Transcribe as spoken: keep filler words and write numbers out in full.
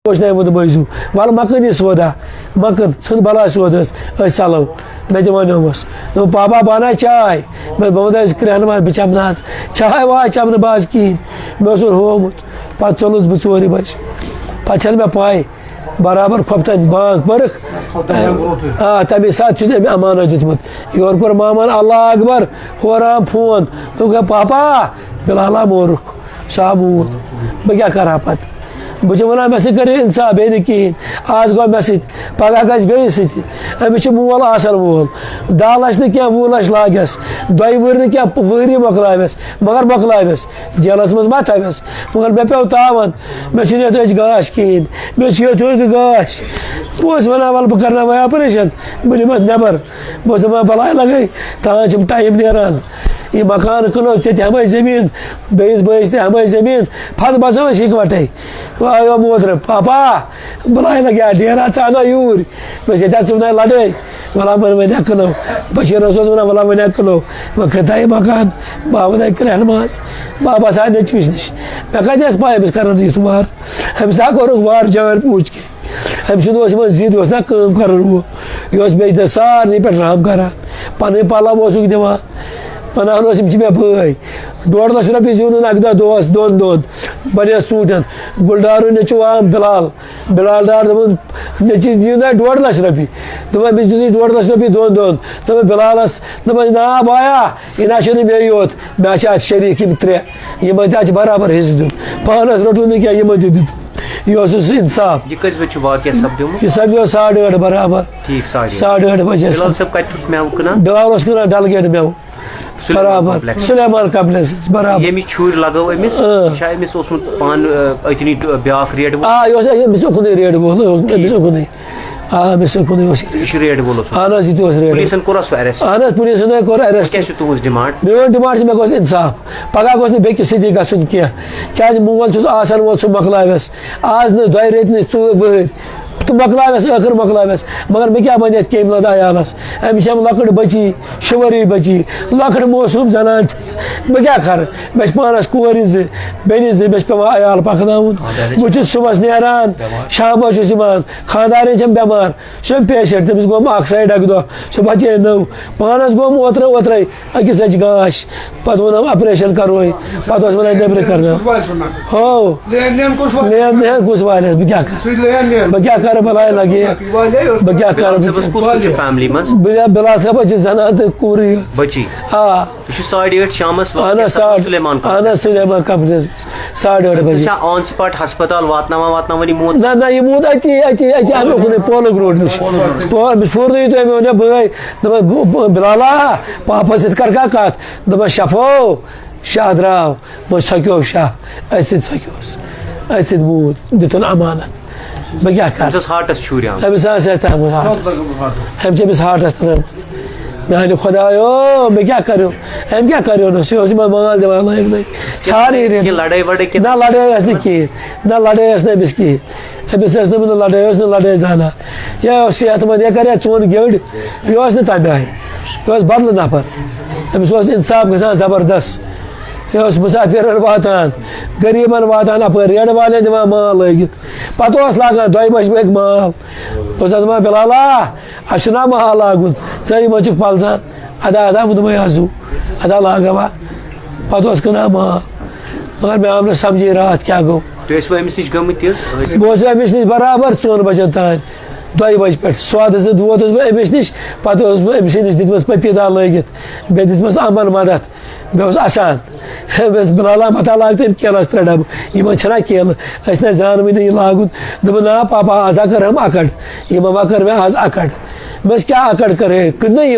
اوس نہٕ وۄنۍ بٲیزو، وَلہٕ مَکٕن یہِ سودا، مَکٕن، ژھٕن بَلاے سودَس، أسۍ ژَلو۔ مےٚ تہِ وَنیومَس۔ دوٚپُن، "پاپا، بہٕ اَنہٕ چاے؟" مےٚ، بہٕ وَنہٕ أسۍ کرٛٮ۪ہن منٛز، بہٕ چَمہٕ نہٕ آز چاے واے، چَمہٕ نہٕ بہٕ آز کِہیٖنۍ۔ مےٚ اوس سُہ ہوومُت۔ پَتہٕ ژوٚلُس بہٕ ژورِ بَجہِ۔ پَتہٕ چھَنہٕ مےٚ پَے، برابر خۄفتَن بانٛگ پٔرٕکھ۔ خۄفتَن بانٛگ برونٛٹھٕے۔ آ، تَمے ساتہٕ چھُ تٔمۍ اَمانَت دیُتمُت۔ یورٕ کوٚر مامَن اللہ اکبر، ہورٕ آو فون۔ دوٚپُکھ، "ہے پاپا، بِلالا مورُکھ۔" سُہ آو موٗد۔ بہٕ کیٛاہ کَرٕ ہا پَتہٕ؟ بہٕ چھُس وَنان، مےٚ سۭتۍ کٔرِو اِنصاف، بیٚیہِ نہٕ کِہیٖنۍ۔ آز گوٚو مےٚ سۭتۍ، پَگاہ گژھِ بیٚیِس سۭتۍ۔ أمِس چھُ مول آسَن وول۔ دَہ لَچھ نہٕ کینٛہہ، وُہ لَچھ لاگٮ۪س۔ دۄیہِ وٕہٕرۍ نہٕ کینٛہہ، وٕہٕرۍ مۄکلاوٮ۪س، مگر مۄکلاوٮ۪س۔ جیلَس منٛز ما تھاوٮ۪س؟ مگر مےٚ پیوٚو تاوَن۔ مےٚ چھُنہٕ یَتھ أچھ گاش کِہیٖنۍ۔ مےٚ چھُ یَتھ أچھ گاش۔ بہٕ اوسُس وَنان، "وَلہٕ بہٕ کَرناوَے آپریشَن، بہٕ نِمَتھ نٮ۪بَر۔" بہٕ اوسُس دَپان، "بَلاے لَگَے، تام چھُم ٹایم نیران۔ یہِ مکان کٕنو، ژےٚ تہِ ہٮ۪مَے زٔمیٖن، بیٚیِس بٲیِس تہِ ہٮ۪مَے زٔمیٖن، پَتہٕ بَسو أسۍ یِکوَٹَے۔" وۄنۍ آیو موترٕ، "پاپا، بَلاے لَگہِ ہا ڈیرا، ژٕ اَنو یوٗرۍ۔" مےٚ دوٚپُس، "ییٚتہِ حظ ژٕ وَنان لَڑٲے، وَلا وۄنۍ وَنہِ ہا کٕنو۔" بٔشیٖر اوس وَنان، "وَلا وَنہِ ہا کٕنو۔" وۄنۍ کھٔتۍ یہِ مکان، بہٕ آوُس اَتہِ کرٛٮ۪ہنہٕ ماز۔ بہٕ آو بَسان نیٚچوِس نِش۔ مےٚ کَتہِ ٲس پَے أمِس کَرَن یُتھ وار؟ أمِس ہا کوٚرُکھ وار جان پوٗچھ کے۔ أمۍ سُنٛد اوس یِمَن ضِد، یہِ اوس نا کٲم کَرَن وول۔ یہِ اوس بیٚیہِ دۄہ سارنٕے پٮ۪ٹھ رحم کَران۔ پَنٕنۍ پَلَو اوسُکھ دِوان۔ وَنان اوس، "یِم چھِ مےٚ بٲے۔" ڈۄڈ لَچھ رۄپیہِ زیوٗنُن اَکہِ دۄہ دۄہَس دۄن دۄہَن۔ بَنیوس ژوٗنٛٹھٮ۪ن۔ گُلڈارُن نیٚچوٗ آو بِلال۔ بِلال ڈار دوٚپُن، "مےٚ چھِ دِنۍ ڈۄڈ لَچھ رۄپیہِ۔" دوٚپُن، "أمِس دیُت یہِ ڈۄڈ لَچھ رۄپیہِ دۄن دۄہَن۔" دوٚپُن بِلالَس، دوٚپُن، "نا بایا، یہِ نہ چھُنہٕ مےٚ یوت، مےٚ چھِ اَتھ شریٖک یِم ترٛےٚ، یِمَن تہِ اَتھ چھِ برابر حِصہٕ دیُن۔ پانَس روٚٹُن نہٕ کینٛہہ، یِمَن تہِ دیُتُن۔ یہِ اوس سُہ اِنصاف۔" یہِ کٔژِ بجہِ چھُ واقعہ سَپدیومُت؟ یہِ سَپدیو ساڑٕ ٲٹھ برابر۔ ٹھیٖک، ساڑِ ٲٹھ۔ ساڑٕ ٲٹھ بَجے سَپد۔ بِلال صٲب کَتہِ اوس مٮ۪وٕ کٕنان؟ بِلال اوس کٕنان ڈَل گیٹ مٮ۪وٕ۔ سُلیمان برابر۔ کمپلیکس۔ سُلیمان کمپلیکسس برابر۔ ییٚمِس چھُرۍ لگٲو أمِس، اۭں۔ یہِ چھا أمِس اوسمُت پانہٕ، آ، أتنی ٹ-، بیٛاکھ ریڈ وول؟ آ، یہِ اوس أمِس اُکنُے ریڈ وول، أمِس اُکنُے۔ آ، أمِس اُکنُے اوس یہِ۔ یہِ چھُ ریڈ وول اوسمُت؟ اہن حظ، یہِ تہِ اوس ریڈ وول۔ پُلیٖسن کوٚر سُہ arrest؟ اہن حظ، پُلیٖسن ہے کوٚر arrest۔ کیٛاہ چھُ تُہٕنٛز demand؟ میون demand چھِ، مےٚ گوٚژھ اِنصاف۔ پگاہ گوٚژھ نہٕ بیٚکِس سۭتی گژھُن کینٛہہ۔ کیٛازِ مول چھُس آسان وول، سُہ مۄکلاوٮ۪س۔ آز نہٕ، دۄیہِ ریٚتۍ نہٕ، ژٕ وٕہٕرۍ۔ تہٕ مۄکلاوٮ۪س، ٲخٕر مۄکلاوٮ۪س۔ مگر مےٚ کیٛاہ بَنہِ یَتھ کیٚمۍ لَد عیالَس؟ أمِس چھَم لۄکٕٹ بٔچی، شےٚ ؤری بٔچی، لۄکٕٹ معصوٗم زَنان چھَس۔ بہٕ کیٛاہ کَرٕ؟ مےٚ چھِ پانَس کورِ زٕ، بیٚنہِ زٕ، مےٚ چھِ پٮ۪وان عیال پَکناوُن۔ بہٕ چھُس صُبحَس نیران، شامَس چھُس یِوان، خانٛدارِنۍ چھَم بٮ۪مار، سُہ چھُم patient، تٔمِس گوٚو اَکھ side اَکہِ دۄہ، سُہ بَچے نٔو۔ پانَس گوٚو اوترٕ، اوترَے أکِس أچھ گاش۔ پَتہٕ ووٚنُم، "operation کَرو ہے۔" پَتہٕ اوس وَنان، "نیٚبرٕ کَرناو۔" ہو۔ لین دین کُس والہِ؟ لین دین کُس والہِ؟ بہٕ کیٛاہ کَرٕ؟ سُہ لین دین۔ بہٕ کیٛاہ کَرٕ؟ بَلاے لَگے۔ یہِ والہِ اوس۔ بہٕ کیٛاہ کَرٕ؟ بِلال صٲبَس کُس کُس چھُ family منٛز؟ بہٕ، بِلال صٲبَس چھِ زَنان تہٕ کوٗرٕے یوت۔ بٔچی؟ آ۔ یہِ چھُ ساڑِ ٲٹھ شامَس اہن حظ، واپس ساڑ-، سُلیمان اہن حظ، کمپلیکس۔ سُلیمان کمپلیکس، ساڑِ ٲٹھ بَجے۔ چھا on spot ہسپتال واتناوان، واتناوان یہِ موت؟ نہ، نہ، یہِ موٗد أتی، أتی، أتی، اَمہِ اُکنُے پولُک روڈ نِش۔ پو-، أمِس پھوٗرنٲیِو تُہۍ، أمۍ ووٚن مےٚ بٲے، دوٚپمَس، "بہٕ، بہٕ، بِلالا، پاپَس سۭتۍ کَر کانٛہہ کَتھ؟" دوٚپمَس، "شفو، شاہ درٛاو، وۄنۍ ژھۄکیو شاہ، أتھۍ سۭتۍ ژھۄکیوس، أتھۍ سۭتۍ موٗد، دیُتُن اَمانَت، بہٕ کیٛاہ کَرٕ؟" أمِس ٲس ہاٹَس چھُرۍ آمٕژ۔ أمِس ٲس اَتھ آمٕژ ہاٹَس۔ أمۍ چھِ أمِس ہاٹَس ترٛٲومٕژ۔ میانہِ خۄدایو، مےٚ کیٛاہ کَریو؟ أمۍ کیٛاہ کَریو نہٕ؟ سُہ اوس یِمَن مال دِوان لٲگۍ لٲگۍ۔ سارے ریٹ۔ کینٛہہ لڑٲے وڑٲے کِنہٕ؟ نہ، لڑٲے ٲس نہٕ کِہیٖنۍ۔ نہ، لڑٲے ٲس نہٕ أمِس کِہیٖنۍ۔ أمِس ٲس نہٕ، مطلب، لڑٲے، ٲس نہٕ لڑٲے زانان۔ یہِ اوس صحت مند، یہِ کَرِ ہا چون گیٚوڈ۔ یہِ اوس نہٕ تَمہِ آیہِ۔ یہِ اوس بدلہٕ نفر۔ أمِس اوس اِنصاف گژھان زبردست۔ یہِ اوس مُسافِرَن واتان، غریٖبَن واتان اَپٲرۍ، ریڈٕ والٮ۪ن دِوان مال لٲگِتھ۔ پَتہٕ اوس لاگان دۄیہِ بَجہِ بٲگۍ مال۔ بہٕ اوسُس دَپان، "بِلالا، اَسہِ چھُنہ مال لاگُن، ژٕ یِمَن چھُکھ پَلزان؟" ادا، ادا، وُنمَے آسو، ادا لاگوا۔ پَتہٕ اوس کٕنان مال۔ مگر مےٚ آو نہٕ سَمجھے راتھ کیٛاہ گوٚو۔ تُہۍ ٲسوٕ أمِس نِش گٔمٕتۍ تہِ حظ؟ بہٕ اوسُس أمِس نِش برابر ژۄن بَجَن تام، دۄیہِ بَجہِ پٮ۪ٹھ۔ سودٕ زٕ ووتُس بہٕ أمِس نِش، پَتہٕ اوسُس بہٕ أمۍ سٕے نِش دِتمَس پٔپیٖتا لٲگِتھ، بیٚیہِ دِژمَس اَمبَن مَدَتھ۔ مےٚ اوس اَسان، مےٚ اوس بِلالا مَتا لاگ تٔمۍ کیلَس ترٛےٚ ڈَبہٕ، یِمَن چھَنا کیلہٕ، أسۍ نہ زانوٕے نہٕ یہِ لاگُن۔ دوٚپُن، "نا پاپا، آز ہا کٔرہَم اَکَڑ، یِمَن ما کٔر مےٚ آز اَکَڑ؟" مےٚ ٲس کیٛاہ اَکَڑ کٔرٕے؟ کٕننَے